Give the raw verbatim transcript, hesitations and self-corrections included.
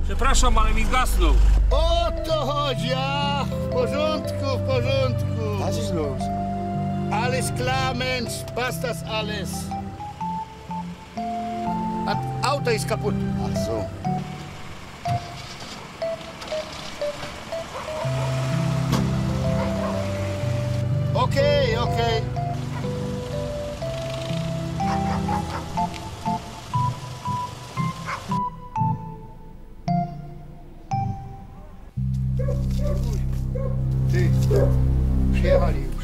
Przepraszam, ale mi zgasnął. O to chodzi, a, w porządku, w porządku. Was ist los? Alles klar, Mensch, passt das alles. A, auto ist kaputt. Ach so. Okej, okej. Ty, przyjechali już.